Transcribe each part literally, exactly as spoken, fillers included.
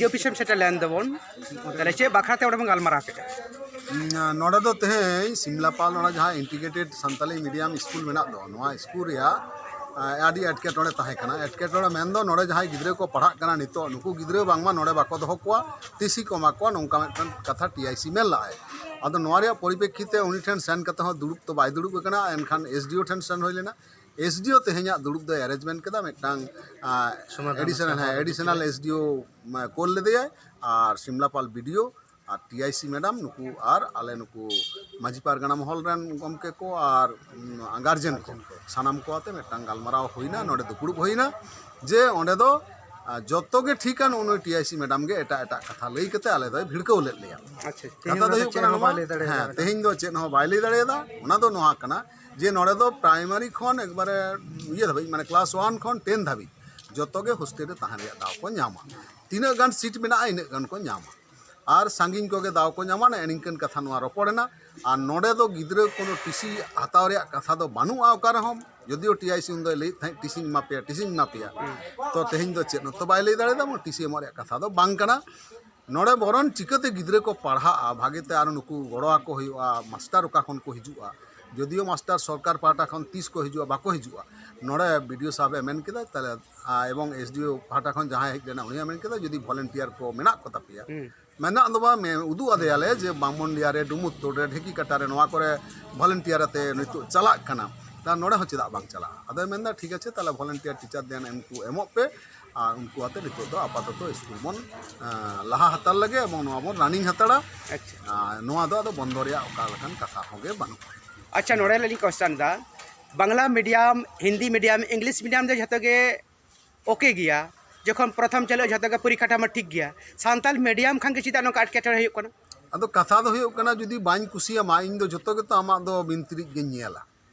ᱰᱤ office ᱮᱢ ᱥᱮᱴᱮᱨ ᱞᱮᱱ ᱫᱚᱵᱚᱱ, ᱛᱟᱦᱚᱞᱮ ᱪᱮᱫ ᱵᱟᱠᱷᱨᱟ ᱛᱮ ᱚᱸᱰᱮ ᱵᱚᱱ ᱜᱟᱞᱢᱟᱨᱟᱣ ᱠᱮᱫᱟ? ᱱᱚᱰᱮ ᱫᱚ ᱛᱮᱦᱮᱧ ᱥᱤᱢᱞᱟᱯᱟᱞ ᱱᱚᱰᱮ ᱡᱟᱦᱟᱸ ᱤᱱᱴᱤᱜᱨᱮᱴᱮᱰ ᱥᱟᱱᱛᱟᱞᱤ ᱢᱤᱰᱤᱭᱟᱢ ᱥᱠᱩᱞ ᱢᱮᱱᱟᱜ ᱫᱚ, ᱱᱚᱣᱟ ᱥᱠᱩᱞ ᱨᱮᱭᱟᱜ ᱟᱹᱰᱤ ᱮᱴᱠᱮᱴᱚᱬᱮ ᱛᱟᱦᱮᱸ ᱠᱟᱱᱟ᱾ ᱮᱴᱠᱮᱴᱚᱬᱮ ᱢᱮᱱᱫᱚ ᱱᱚᱰᱮ ᱡᱟᱦᱟᱸᱭ ᱜᱤᱫᱽᱨᱟᱹ ᱠᱚ ᱯᱟᱲᱦᱟᱜ ᱠᱟᱱᱟ ᱱᱤᱛᱚᱜ, ᱱᱩᱠᱩ ᱜᱤᱫᱽᱨᱟᱹ ᱵᱟᱝᱢᱟ ᱱᱚᱰᱮ ᱵᱟᱠᱚ ᱫᱚᱦᱚ ᱠᱚᱣᱟ, ᱴᱤᱥᱤ ᱠᱚ ᱮᱢᱟ ᱠᱚᱣᱟ, ᱱᱚᱝᱠᱟ ᱢᱤᱫᱴᱟᱝ ᱠᱟᱛᱷᱟ ᱴᱤ ᱟᱭ ᱥᱤ ᱢᱮᱱ ᱞᱟᱜᱼᱟᱭ᱾ ᱟᱫᱚ ᱱᱚᱣᱟ ᱨᱮᱭᱟᱜ ᱯᱚᱨᱤᱯᱮᱠᱠᱷᱤᱛᱮ ᱩᱱᱤ ᱴᱷᱮᱱ ᱥᱮᱱ ᱠᱟᱛᱮ ᱦᱚᱸ ᱫᱩᱲᱩᱵ ᱛᱚ ᱵᱟᱭ ᱫᱩᱲᱩᱵ ᱟᱠᱟᱱᱟ, ᱮᱱᱠᱷᱟᱱ ᱮᱥ ᱰᱤ ᱳ ᱴᱷᱮᱱ ᱥᱮᱱ ᱦᱩᱭ ᱞᱮᱱᱟ᱾ ᱮᱥ ᱰᱤ ᱳ ᱛᱮᱦᱮᱧᱟᱜ ᱫᱩᱲᱩᱵ ᱫᱚᱭ ᱮᱨᱮᱧᱡᱽᱢᱮᱱᱴ ᱠᱮᱫᱟ, ᱢᱤᱫᱴᱟᱝ ᱮᱰᱤᱥᱚᱱᱟᱞ, ᱦᱮᱸ, ᱮᱰᱤᱥᱚᱱᱟᱞ ᱮᱥ ᱰᱤ ᱳ ᱠᱳᱞ ᱞᱮᱫᱮᱭᱟᱭ, ᱟᱨ Simlapal B D O R T I ᱥᱤ ᱢᱮᱰᱟᱢ ᱱᱩᱠᱩ ᱟᱨ ᱟᱞᱮ ᱱᱩᱠᱩ ᱢᱟᱹᱡᱷᱤ ᱯᱟᱨᱜᱟᱱᱟ ᱢᱚᱦᱚᱞ ᱨᱮᱱ ᱜᱚᱢᱠᱮ ᱠᱚ ᱟᱨ ᱜᱟᱨᱡᱮᱱ ᱠᱚ, ᱥᱟᱱᱟᱢ ᱠᱚ ᱟᱛᱮ ᱢᱤᱫᱴᱟᱝ ᱜᱟᱞᱢᱟᱨᱟᱣ ᱦᱩᱭᱱᱟ, ᱱᱚᱰᱮ ᱫᱩᱯᱲᱩᱵ ᱦᱩᱭᱱᱟ ᱡᱮ ᱚᱸᱰᱮ ᱫᱚ ᱡᱚᱛᱚ ᱜᱮ ᱴᱷᱤᱠᱟ, ᱱᱩᱜᱼᱩ ᱱᱩᱭ ᱴᱤ ᱟᱭ ᱥᱤ ᱢᱮᱰᱟᱢ ᱜᱮ ᱮᱴᱟᱜ ᱮᱴᱟᱜ ᱠᱟᱛᱷᱟ ᱞᱟᱹᱭ ᱠᱟᱛᱮ ᱟᱞᱮ ᱫᱚᱭ ᱵᱷᱤᱲᱠᱟᱹᱣ ᱞᱮᱫ ᱞᱮᱭᱟ᱾ ᱟᱪᱪᱷᱟ, ᱠᱟᱛᱷᱟ ᱫᱚ ᱦᱩᱭᱩᱜ ᱠᱟᱱᱟ ᱱᱚᱣᱟ, ᱦᱮᱸ, ᱛᱮᱦᱮᱧ ᱫᱚ ᱪᱮᱫ ᱦᱚᱸ ᱵᱟᱭ ᱞᱟᱹᱭ ᱫᱟᱲᱮᱭᱟᱫᱟ᱾ ᱚᱱᱟ ᱫᱚ ᱱᱚᱣᱟ ᱠᱟᱱᱟ ᱡᱮ ᱱᱚᱰᱮ ᱫᱚ ᱯᱨᱟᱭᱢᱟᱨᱤ ᱠᱷᱚᱱ ᱮᱠᱵᱟᱨᱮ ᱤᱭᱟᱹ ᱫᱷᱟᱹᱵᱤᱡ, ᱢᱟᱱᱮ ᱠᱞᱟᱥ ᱳᱣᱟᱱ ᱠᱷᱚᱱ ᱴᱮᱱ ᱫᱷᱟᱹᱵᱤᱡ ᱡᱚᱛᱚ ᱜᱮ ᱦᱳᱥᱴᱮᱞ ᱨᱮ ᱛᱟᱦᱮᱸ ᱨᱮᱭᱟᱜ ᱫᱟᱣ ᱠᱚ ᱧᱟᱢᱟ᱾ ᱛᱤᱱᱟᱹᱜ ᱜᱟᱱ ᱥᱤᱴ ᱢᱮᱱᱟᱜᱼᱟ, ᱤᱱᱟᱹᱜ ᱜᱟᱱ ᱠᱚ ᱧᱟᱢᱟ᱾ ᱟᱨ ᱥᱟᱺᱜᱤᱧ ᱠᱚᱜᱮ ᱫᱟᱣ ᱠᱚ ᱧᱟᱢᱟ, ᱱᱮᱜᱼᱮ ᱱᱤᱝᱠᱟᱹᱱ ᱠᱟᱛᱷᱟ ᱱᱚᱣᱟ ᱨᱚᱯᱚᱲ ᱮᱱᱟ᱾ ᱟᱨ ᱱᱚᱰᱮ ᱫᱚ ᱜᱤᱫᱽᱨᱟᱹ ᱠᱳᱱᱳ ᱴᱤᱥᱤ ᱦᱟᱛᱟᱣ ᱨᱮᱭᱟᱜ ᱠᱟᱛᱷᱟ ᱫᱚ ᱵᱟᱹᱱᱩᱜᱼᱟ ᱚᱠᱟ ᱨᱮᱦᱚᱸ, ᱡᱚᱫᱤᱭᱳ ᱴᱤ ᱟᱭ ᱥᱤ ᱩᱱᱫᱚᱭ ᱞᱟᱹᱭᱮᱫ ᱛᱟᱦᱮᱸᱫ ᱴᱤᱥᱤᱧ ᱮᱢᱟ ᱯᱮᱭᱟ, ᱴᱤᱥᱤᱧ ᱮᱢᱟ ᱯᱮᱭᱟ᱾ ᱛᱚ ᱛᱮᱦᱮᱧ ᱫᱚ ᱪᱮᱫ ᱦᱚᱸᱛᱚ ᱵᱟᱭ ᱞᱟᱹᱭ ᱫᱟᱲᱮᱭᱟᱫᱟ, ᱴᱤᱥᱤ ᱮᱢᱚᱜ ᱨᱮᱭᱟᱜ ᱠᱟᱛᱷᱟ ᱫᱚ ᱵᱟᱝ ᱠᱟᱱᱟ᱾ ᱱᱚᱰᱮ ᱵᱚᱨᱚᱱ ᱪᱤᱠᱟᱹᱛᱮ ᱜᱤᱫᱽᱨᱟᱹ ᱠᱚ ᱯᱟᱲᱦᱟᱜᱼᱟ ᱵᱷᱟᱜᱮᱛᱮ, ᱟᱨ ᱱᱩᱠᱩ ᱜᱚᱲᱚ ᱟᱠᱚ ᱦᱩᱭᱩᱜᱼᱟ, ᱢᱟᱥᱴᱟᱨ ᱚᱠᱟ ᱠᱷᱚᱱ ᱠᱚ ᱦᱤᱡᱩᱜᱼᱟ, ᱡᱚᱫᱤᱭᱳ ᱢᱟᱥᱴᱟᱨ ᱥᱚᱨᱠᱟᱨ ᱯᱟᱦᱴᱟ ᱠᱷᱚᱱ ᱛᱤᱥ ᱠᱚ ᱦᱤᱡᱩᱜᱼᱟ, ᱵᱟᱠᱚ ᱦᱤᱡᱩᱜᱼᱟ᱾ ᱱᱚᱰᱮ ᱵᱤ ᱰᱤ ᱳ ᱥᱟᱦᱮᱵᱽ ᱮ ᱢᱮᱱ ᱠᱮᱫᱟ, ᱛᱟᱦᱞᱮ, ᱟᱨ, ᱮᱵᱚᱝ ᱮᱥ ᱰᱤ ᱳ ᱯᱟᱦᱴᱟ ᱠᱷᱚᱱ ᱡᱟᱦᱟᱸᱭ ᱦᱮᱡ ᱞᱮᱱᱟ, ᱩᱱᱤᱭᱟᱜ ᱢᱮᱱ ᱠᱮᱫᱟ, ᱡᱩᱫᱤ ᱵᱷᱚᱞᱮᱱᱴᱤᱭᱟᱨ ᱠᱚ ᱢᱮᱱᱟᱜ ᱠᱚ ᱛᱟᱯᱮᱭᱟ, ᱦᱩᱸ᱾ ᱢᱮᱱᱟᱜ ᱫᱚ ᱵᱟᱝ, ᱢᱮ-, ᱩᱫᱩᱜ ᱟᱫᱮᱭᱟᱞᱮ ᱡᱮ ᱵᱟᱢᱚᱱᱰᱤᱭᱟ ᱨᱮ, ᱰᱩᱢᱩᱨ ᱛᱳᱲ ᱨᱮ, ᱰᱷᱮᱠᱤ ᱠᱟᱴᱟ ᱨᱮ, ᱱᱚᱣᱟ ᱠᱚᱨᱮ ᱵᱷᱚᱞᱮᱱᱴᱤᱭᱟᱨ ᱟᱛᱮ ᱱᱤᱛᱚᱜ ᱪᱟᱞᱟᱜ ᱠᱟᱱᱟ, ᱛᱟ ᱱᱚᱰᱮ ᱦᱚᱸ ᱪᱮᱫᱟᱜ ᱵᱟᱝ ᱪᱟᱞᱟᱜᱼᱟ? ᱟᱫᱚᱭ ᱢᱮᱱᱫᱟ, ᱴᱷᱤᱠ ᱟᱪᱷᱮ, ᱛᱟᱦᱞᱮ ᱵᱷᱚᱞᱮᱱᱴᱤᱭᱟᱨ ᱴᱤᱪᱟᱨ ᱫᱮᱱ ᱩᱱᱠᱩ ᱮᱢᱚᱜ ᱯᱮ, ᱟᱨ ᱩᱱᱠᱩ ᱟᱛᱮ ᱱᱤᱛᱚᱜ ᱫᱚ ᱟᱯᱟᱛᱚᱛᱚ ᱥᱠᱩᱞ ᱵᱚᱱ, ᱟᱸ, ᱞᱟᱦᱟ ᱦᱟᱛᱟᱲ ᱞᱮᱜᱮ ᱮᱵᱚᱝ ᱱᱚᱣᱟ ᱵᱚᱱ ᱨᱟᱱᱤᱝ ᱦᱟᱛᱟᱲᱟ᱾ ᱟᱪᱪᱷᱟ᱾ ᱟᱸ, ᱱᱚᱣᱟ ᱫᱚ ᱟᱫᱚ ᱵᱚᱱᱫᱚ ᱨᱮᱭᱟᱜ ᱚᱠᱟ ᱞᱮᱠᱟᱱ ᱠᱟᱛᱷᱟ ᱦᱚᱸ ᱜᱮ ᱵᱟᱹᱱᱩᱜᱼᱟ᱾ ᱟᱪᱪᱷᱟ, ᱱᱚᱰᱮ ᱞᱤᱧ ᱠᱚᱥᱪᱟᱱ ᱮᱫᱟ, Bangla medium, Hindi medium, English medium ᱫᱚ ᱡᱷᱚᱛᱚ ᱜᱮ ᱳᱠᱮ ᱜᱮᱭᱟ, ᱡᱚᱠᱷᱚᱱ ᱯᱨᱚᱛᱷᱚᱢ ᱪᱟᱹᱞᱩᱜᱼᱟ ᱡᱷᱚᱛᱚ ᱜᱮ ᱯᱚᱨᱤᱠᱠᱷᱟ ᱴᱷᱟᱢᱟ ᱴᱷᱤᱠ ᱜᱮᱭᱟ, ᱥᱟᱱᱛᱟᱲ ᱢᱤᱰᱤᱭᱟᱢ ᱠᱷᱟᱱ ᱜᱮ ᱪᱮᱫᱟᱜ ᱱᱚᱝᱠᱟ ᱮᱴᱠᱮᱴᱚᱬᱮ ᱦᱩᱭᱩᱜ ᱠᱟᱱᱟ? ᱟᱫᱚ ᱠᱟᱛᱷᱟ ᱫᱚ ᱦᱩᱭᱩᱜ ᱠᱟᱱᱟ, ᱡᱩᱫᱤ ᱵᱟᱹᱧ ᱠᱩᱥᱤᱭᱟᱢᱟ, ᱤᱧ ᱫᱚ ᱡᱷᱚᱛᱚ ᱜᱮᱛᱚ ᱟᱢᱟᱜ ᱫᱚ ᱵᱤᱱᱛᱤᱨᱤᱡ ᱜᱤᱧ ᱧᱮᱞᱟ᱾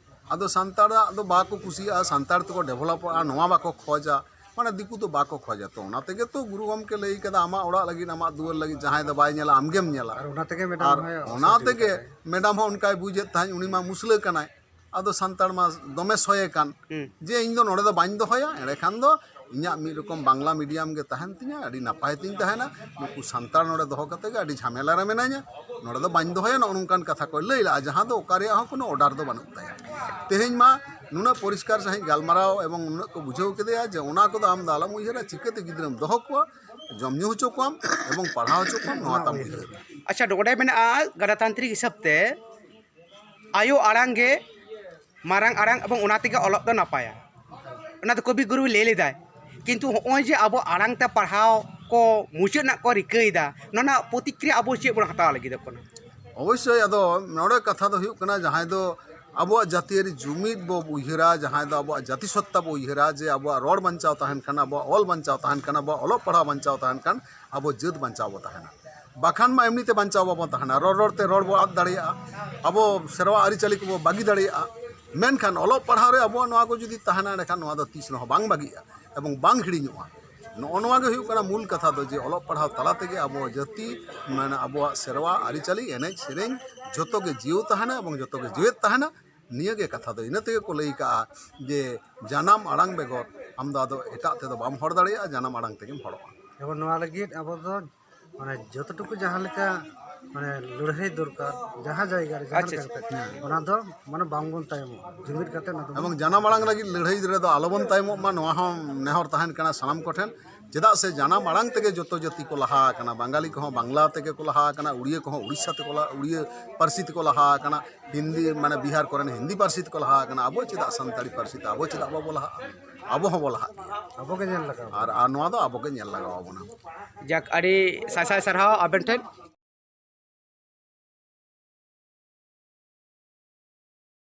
ᱟᱫᱚ ᱥᱟᱱᱛᱟᱲᱟᱜ ᱫᱚ ᱵᱟᱠᱚ ᱠᱩᱥᱤᱭᱟᱜᱼᱟ, ᱥᱟᱱᱛᱟᱲ ᱛᱮᱠᱚ ᱰᱮᱵᱷᱞᱚᱯᱚᱜᱼᱟ, ᱱᱚᱣᱟ ᱵᱟᱠᱚ ᱠᱷᱚᱡᱟ, ᱢᱟᱱᱮ ᱫᱤᱠᱩ ᱫᱚ ᱵᱟᱠᱚ ᱠᱷᱚᱡᱟ᱾ ᱛᱚ ᱚᱱᱟ ᱛᱮᱜᱮ ᱛᱚ ᱜᱩᱨᱩ ᱜᱚᱢᱠᱮ ᱞᱟᱹᱭ ᱠᱟᱫᱟ, ᱟᱢᱟᱜ ᱚᱲᱟᱜ ᱞᱟᱹᱜᱤᱫ, ᱟᱢᱟᱜ ᱫᱩᱣᱟᱹᱨ ᱞᱟᱹᱜᱤᱫ ᱡᱟᱦᱟᱸᱭ ᱫᱚ ᱵᱟᱭ ᱧᱮᱞᱟ, ᱟᱢᱜᱮᱢ ᱧᱮᱞᱟ᱾ ᱟᱨ ᱚᱱᱟ ᱛᱮᱜᱮ ᱢᱮᱰᱟᱢ ᱟᱨ ᱦᱚᱸᱭ ᱚᱱᱟ ᱚᱥᱚᱦᱚᱡᱳᱜᱤᱛᱟ ᱛᱮᱜᱮ ᱠᱟᱱᱟ᱾ ᱢᱮᱰᱟᱢ ᱦᱚᱸ ᱚᱱᱠᱟᱭ ᱵᱩᱡᱮᱫ ᱛᱟᱦᱮᱸᱫ, ᱩᱱᱤ ᱢᱟ ᱢᱩᱥᱞᱟᱹ ᱠᱟᱱᱟᱭ, ᱟᱫᱚ ᱥᱟᱱᱛᱟᱲ ᱢᱟ ᱫᱚᱢᱮ ᱥᱚᱭᱮ ᱠᱟᱱ, ᱦᱩᱸ᱾ ᱡᱮ ᱤᱧ ᱫᱚ ᱱᱚᱰᱮ ᱫᱚ ᱵᱟᱹᱧ ᱫᱚᱦᱚᱭᱟ, ᱮᱸᱰᱮᱠᱷᱟᱱ ᱫᱚ ᱤᱧᱟᱹᱜ ᱢᱤᱫ ᱨᱚᱠᱚᱢ ᱵᱟᱝᱞᱟ ᱢᱤᱰᱤᱭᱟᱢ ᱜᱮ ᱛᱟᱦᱮᱱ ᱛᱤᱧᱟ, ᱟᱹᱰᱤ ᱱᱟᱯᱟᱭ ᱛᱤᱧ ᱛᱟᱦᱮᱱᱟ᱾ ᱱᱩᱠᱩ ᱥᱟᱱᱛᱟᱲ ᱱᱚᱰᱮ ᱫᱚᱦᱚ ᱠᱟᱛᱮ ᱜᱮ ᱟᱹᱰᱤ ᱡᱷᱟᱢᱮᱞᱟ ᱨᱮ ᱢᱮᱱᱟᱧᱟ, ᱱᱚᱰᱮ ᱫᱚ ᱵᱟᱹᱧ ᱫᱚᱦᱚᱭᱟ, ᱱᱚᱜᱼᱚ ᱱᱚᱝᱠᱟᱱ ᱠᱟᱛᱷᱟ ᱠᱚ ᱞᱟᱹᱭ ᱞᱟᱜᱼᱟ, ᱡᱟᱦᱟᱸ ᱫᱚ ᱚᱠᱟ ᱨᱮᱭᱟᱜ ᱦᱚᱸ ᱠᱳᱱᱳ ᱚᱰᱟᱨ ᱫᱚ ᱵᱟᱹᱱᱩᱜ ᱛᱟᱭᱟ᱾ ᱛᱮᱦᱮᱧ ᱢᱟ ᱱᱩᱱᱟᱹᱜ ᱯᱚᱨᱤᱥᱠᱟᱨ ᱥᱟᱺᱦᱤᱡ ᱜᱟᱞᱢᱟᱨᱟᱣ ᱮᱵᱚᱝ ᱱᱩᱱᱟᱹᱜ ᱠᱚ ᱵᱩᱡᱷᱟᱹᱣ ᱠᱮᱫᱮᱭᱟ ᱡᱮ ᱚᱱᱟ ᱠᱚᱫᱚ ᱟᱢ ᱫᱚ ᱟᱞᱚᱢ ᱩᱭᱦᱟᱹᱨᱟ, ᱪᱤᱠᱟᱹᱛᱮ ᱜᱤᱫᱽᱨᱟᱹᱢ ᱫᱚᱦᱚ ᱠᱚᱣᱟ, ᱡᱚᱢ ᱧᱩ ᱦᱚᱪᱚ ᱠᱚᱣᱟᱢ ᱮᱵᱚᱝ ᱯᱟᱲᱦᱟᱣ ᱦᱚᱪᱚ ᱠᱚᱣᱟᱢ, ᱱᱚᱣᱟ ᱛᱟᱢ ᱩᱭᱦᱟᱹᱨ᱾ ᱟᱪᱪᱷᱟ, ᱱᱚᱰᱮ ᱢᱮᱱᱟᱜᱼᱟ, ᱜᱚᱱᱚᱛᱟᱱᱛᱨᱤᱠ ᱦᱤᱥᱟᱹᱵ ᱛᱮ ᱟᱭᱳ ᱟᱲᱟᱝ ᱜᱮ ᱢᱟᱨᱟᱝ ᱟᱲᱟᱝ ᱮᱵᱚᱝ ᱚᱱᱟ ᱛᱮᱜᱮ ᱚᱞᱚᱜ ᱫᱚ ᱱᱟᱯᱟᱭᱟ, ᱚᱱᱟ ᱫᱚ ᱠᱚᱵᱤ ᱜᱩᱨᱩ ᱞᱟᱹᱭ ᱞᱮᱫᱟᱭ᱾ ᱠᱤᱱᱛᱩ ᱦᱚᱸᱜᱼᱚᱭ ᱡᱮ ᱟᱵᱚ ᱟᱲᱟᱝ ᱛᱮ ᱯᱟᱲᱦᱟᱣ ᱠᱚ ᱢᱩᱪᱟᱹᱫ ᱨᱮᱱᱟᱜ ᱠᱚ ᱨᱤᱠᱟᱹᱭᱮᱫᱟ, ᱱᱚᱣᱟ ᱨᱮᱱᱟᱜ ᱯᱨᱚᱛᱤᱠᱨᱤᱭᱟ ᱟᱵᱚ ᱪᱮᱫ ᱵᱚᱱ ᱦᱟᱛᱟᱣ ᱞᱟᱹᱜᱤᱫᱚᱜ ᱠᱟᱱᱟ? ᱚᱵᱚᱥᱥᱳᱭ, ᱟᱫᱚ ᱱᱚᱰᱮ ᱠᱟᱛᱷᱟ ᱫᱚ ᱦᱩᱭᱩᱜ ᱠᱟᱱᱟ, ᱡᱟᱦᱟᱸᱭ ᱫᱚ ᱟᱵᱚᱣᱟᱜ ᱡᱟᱹᱛᱤᱭᱟᱹᱨᱤ ᱡᱩᱢᱤᱫ ᱵᱚ ᱩᱭᱦᱟᱹᱨᱟ, ᱡᱟᱦᱟᱸᱭ ᱫᱚ ᱟᱵᱚᱣᱟᱜ ᱡᱟᱹᱛᱤ ᱥᱚᱛᱛᱟ ᱵᱚ ᱩᱭᱦᱟᱹᱨᱟ, ᱡᱮ ᱟᱵᱚᱣᱟᱜ ᱨᱚᱲ ᱵᱟᱧᱪᱟᱣ ᱛᱟᱦᱮᱱ ᱠᱷᱟᱱ, ᱟᱵᱚᱣᱟᱜ ᱚᱞ ᱵᱟᱧᱪᱟᱣ ᱛᱟᱦᱮᱱ ᱠᱷᱟᱱ, ᱟᱵᱚᱣᱟᱜ ᱚᱞᱚᱜ ᱯᱟᱲᱦᱟᱣ ᱵᱟᱧᱪᱟᱣ ᱛᱟᱦᱮᱱ ᱠᱷᱟᱱ, ᱟᱵᱚ ᱡᱟᱹᱛ ᱵᱟᱧᱪᱟᱣ ᱵᱚ ᱛᱟᱦᱮᱱᱟ᱾ ᱵᱟᱠᱷᱟᱱ ᱢᱟ ᱮᱢᱱᱤ ᱛᱮ ᱵᱟᱧᱪᱟᱣ ᱵᱟᱵᱚᱱ ᱛᱟᱦᱮᱱᱟ, ᱨᱚᱲ ᱨᱚᱲ ᱛᱮ ᱨᱚᱲ ᱵᱚ ᱟᱫ ᱫᱟᱲᱮᱭᱟᱜᱼᱟ, ᱟᱵᱚ ᱥᱮᱨᱣᱟ ᱟᱹᱨᱤᱪᱟᱹᱞᱤ ᱠᱚᱵᱚ ᱵᱟᱹᱜᱤ ᱫᱟᱲᱮᱭᱟᱜᱼᱟ᱾ ᱢᱮᱱᱠᱷᱟᱱ ᱚᱞᱚᱜ ᱯᱟᱲᱦᱟᱣ ᱨᱮ ᱟᱵᱚᱣᱟᱜ ᱱᱚᱣᱟ ᱠᱚ ᱡᱩᱫᱤ ᱛᱟᱦᱮᱱᱟ, ᱮᱸᱰᱮᱠᱷᱟᱱ ᱱᱚᱣᱟ ᱫᱚ ᱛᱤᱥ ᱨᱮᱦᱚᱸ ᱵᱟᱝ ᱵᱟᱹᱜᱤᱜᱼᱟ ᱮᱵᱚᱝ ᱵᱟᱝ ᱦᱤᱲᱤᱧᱚᱜᱼᱟ᱾ ᱱᱚᱜᱼᱚ ᱱᱚᱣᱟ ᱜᱮ ᱦᱩᱭᱩᱜ ᱠᱟᱱᱟ ᱢᱩᱞ ᱠᱟᱛᱷᱟ ᱫᱚ, ᱡᱮ ᱚᱞᱚᱜ ᱯᱟᱲᱦᱟᱣ ᱛᱟᱞᱟ ᱛᱮᱜᱮ ᱟᱵᱚ ᱡᱟᱹᱛᱤ, ᱢᱟᱱᱮ ᱟᱵᱚᱣᱟᱜ ᱥᱮᱨᱣᱟ ᱟᱹᱨᱤᱪᱟᱹᱞᱤ, ᱮᱱᱮᱡ ᱥᱮᱨᱮᱧ ᱡᱚᱛᱚ ᱜᱮ ᱡᱤᱭᱟᱹᱣ ᱛᱟᱦᱮᱱᱟ ᱮᱵᱚᱝ ᱡᱚᱛᱚ ᱜᱮ ᱡᱮᱣᱮᱫ ᱛᱟᱦᱮᱱᱟ᱾ ᱱᱤᱭᱟᱹ ᱜᱮ ᱠᱟᱛᱷᱟ ᱫᱚ᱾ ᱤᱱᱟᱹ ᱛᱮᱜᱮ ᱠᱚ ᱞᱟᱹᱭ ᱠᱟᱜᱼᱟ ᱡᱮ ᱡᱟᱱᱟᱢ ᱟᱲᱟᱝ ᱵᱮᱜᱚᱨ ᱟᱢ ᱫᱚ ᱟᱫᱚ ᱮᱴᱟᱜ ᱛᱮᱫᱚ ᱵᱟᱢ ᱦᱚᱲ ᱫᱟᱲᱮᱭᱟᱜᱼᱟ, ᱡᱟᱱᱟᱢ ᱟᱲᱟᱝ ᱛᱮᱜᱮᱢ ᱦᱚᱲᱚᱜᱼᱟ᱾ ᱮᱵᱚᱝ ᱱᱚᱣᱟ ᱞᱟᱹᱜᱤᱫ ᱟᱵᱚ ᱫᱚ ᱢᱟᱱᱮ ᱡᱚᱛᱚ ᱴᱩᱠᱩ ᱡᱟᱦᱟᱸ ᱞᱮᱠᱟ ᱢᱟᱱᱮ ᱞᱟᱹᱲᱦᱟᱹᱭ ᱫᱚᱨᱠᱟᱨ, ᱡᱟᱦᱟᱸ ᱡᱟᱭᱜᱟ ᱨᱮ ᱡᱟᱦᱟᱸ ᱟᱪᱪᱷᱟ, ᱞᱮᱠᱟ ᱟᱪᱪᱷᱟ᱾ ᱠᱟᱛᱮ, ᱚᱱᱟ ᱫᱚ ᱢᱟᱱᱮ ᱵᱟᱝᱵᱚᱱ ᱛᱟᱭᱚᱢᱚᱜᱼᱟ, ᱡᱩᱢᱤᱫ ᱠᱟᱛᱮ ᱚᱱᱟ ᱫᱚᱵᱚᱱ ᱮᱵᱚᱝ ᱡᱟᱱᱟᱢ ᱟᱲᱟᱝ ᱞᱟᱹᱜᱤᱫ ᱞᱟᱹᱲᱦᱟᱹᱭ ᱨᱮᱫᱚ ᱟᱞᱚᱵᱚᱱ ᱛᱟᱭᱚᱢᱚᱜ ᱢᱟ, ᱱᱚᱣᱟ ᱦᱚᱸ ᱱᱮᱦᱚᱨ ᱛᱟᱦᱮᱱ ᱠᱟᱱᱟ ᱥᱟᱱᱟᱢ ᱠᱚᱴᱷᱮᱱ᱾ ᱪᱮᱫᱟᱜ ᱥᱮ ᱡᱟᱱᱟᱢ ᱟᱲᱟᱝ ᱛᱮᱜᱮ ᱡᱚᱛᱚ ᱡᱟᱹᱛᱤ ᱠᱚ ᱞᱟᱦᱟ ᱟᱠᱟᱱᱟ᱾ ᱵᱟᱝᱜᱟᱞᱤ ᱠᱚᱦᱚᱸ ᱵᱟᱝᱞᱟ ᱛᱮᱜᱮ ᱠᱚ ᱞᱟᱦᱟ ᱟᱠᱟᱱᱟ, ᱩᱲᱤᱭᱟᱹ ᱠᱚᱦᱚᱸ ᱩᱲᱤᱥᱥᱟ ᱛᱮᱠᱚ ᱞᱟᱦᱟ, ᱩᱲᱤᱭᱟᱹ ᱯᱟᱹᱨᱥᱤ ᱛᱮᱠᱚ ᱞᱟᱦᱟ ᱟᱠᱟᱱᱟ, ᱦᱤᱱᱫᱤ, ᱢᱟᱱᱮ ᱵᱤᱦᱟᱨ ᱠᱚᱨᱮᱱ ᱦᱤᱱᱫᱤ ᱯᱟᱹᱨᱥᱤ ᱛᱮᱠᱚ ᱞᱟᱦᱟ ᱟᱠᱟᱱᱟ᱾ ᱟᱵᱚ ᱪᱮᱫᱟᱜ ᱥᱟᱱᱛᱟᱲᱤ ᱯᱟᱹᱨᱥᱤ ᱛᱮ ᱟᱵᱚ ᱪᱮᱫᱟᱜ ᱵᱟᱵᱚ ᱞᱟᱦᱟᱜᱼᱟ? ᱟᱵᱚ ᱦᱚᱸᱵᱚ ᱞᱟᱦᱟᱜ ᱜᱮᱭᱟ᱾ ᱟᱵᱚ ᱜᱮ ᱧᱮᱞ ᱞᱟᱜᱟᱣ ᱟᱨ, ᱟᱨ ᱱᱚᱣᱟ ᱫᱚ ᱟᱵᱚ ᱜᱮ ᱧᱮᱞ ᱞᱟᱜᱟᱣ ᱟᱵᱚᱱᱟ᱾ ᱡᱟᱠ, ᱟᱹᱰᱤ ᱥᱟᱭ ᱥᱟᱭ ᱥᱟᱨᱦᱟᱣ ᱟᱵᱮᱱ ᱴᱷᱮᱱ᱾